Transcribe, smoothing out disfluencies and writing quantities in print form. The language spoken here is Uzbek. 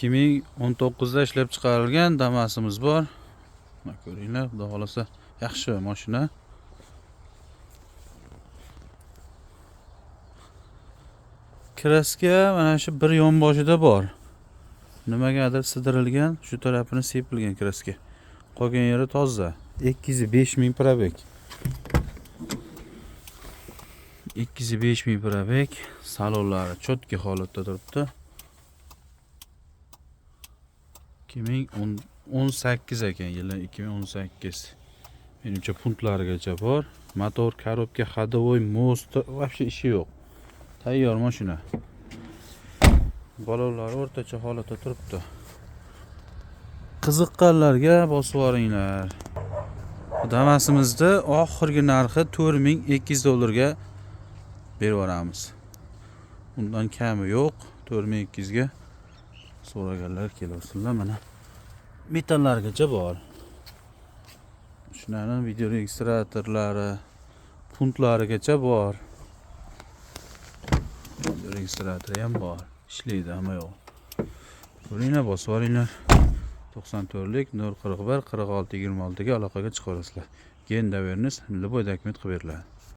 2019da ishlab chiqarilgan Damasimiz bor. Mana ko'ringlar, xudo xolasa yaxshi mashina. Kraska mana shu bir yonboshida bor. Nimagadir sidirilgan, shu tarafini sepilgan kraska. Qolgan yeri toza. 205 ming probeg. 205 ming probeg. Salonlari chotki holatda turibdi. 2018 ekan, yili 2018. Menimcha puntlarigacha bor. Motor, korobka, ходовой, most, вообще ishi yo'q. Tayyor mashina. Balonlari o'rtacha holatda turibdi. Qiziqqanlarga bosib yuboringlar. Damasimizni oxirgi narxi 4200 dollarga berib yuboramiz. Undan kami yo'q. 4200 ga so'raganlar kelaversinlar mana. Metallargacha bor. Shularning video registratorlari, puntlarigacha bor. Video registratori ham bor. Ishlaydi hamma yo'q. Ko'ringlar, bosib yuboringlar. 94lik 041 46 26 ga aloqaga chiqaverasizlar. Ген доверенность, любой документ qilib beriladi.